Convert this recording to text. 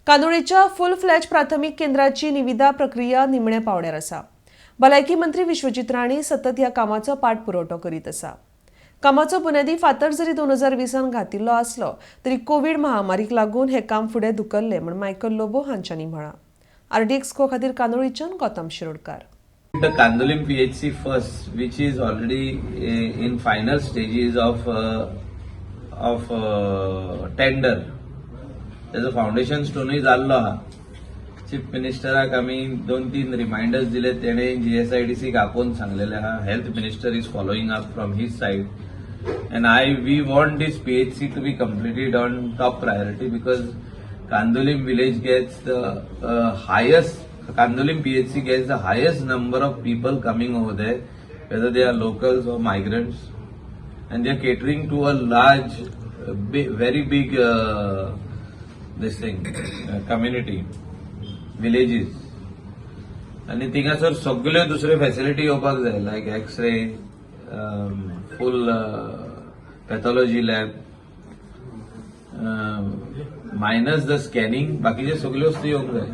कांदोळेच्या फुल फ्लॅज प्राथमीक केंद्राची निविदा प्रक्रिया निमण्या पावड्यार आसा. भलायकी मंत्री विश्वजीत राणे सतत ह्या कामाचो पाठपुरवठो करीत आसा. कामाचो बुन्यादी फातर जरी 2020 घातिल्लो आसलो तरी कोवीड महामारीक लागून हें काम फुडें धुकल्लें म्हूण मायकल लोबो हांच्यांनी म्हळां. आरडीएक्स को खातीर कांदोळीच्यान Gautam Shirodkar. The Candolim PHC first, which is already in final stages of tender. त्याचो फाउंडेशन स्टोनूय जाल्लो आहा. चीफ मिनिस्टराक आमी दोन तीन रिमायंडर्स दिले. तेणे जीएसआयडीसीक आपोवन सांगलेले आहा. Health minister is following up from his side and I we want this PHC to be completed on top priority because Candolim village gets the highest, Candolim PHC gets the highest number of people coming over there, whether they are locals or migrants, and they are catering to a large, very big this thing, community, villages. आनी थिंगासर सगल्यो दुसऱ्यो facility येवपाक जाय, like X-ray, full pathology lab, minus the scanning, बाकीचे सगल्यो वस्तू येवंक जाय.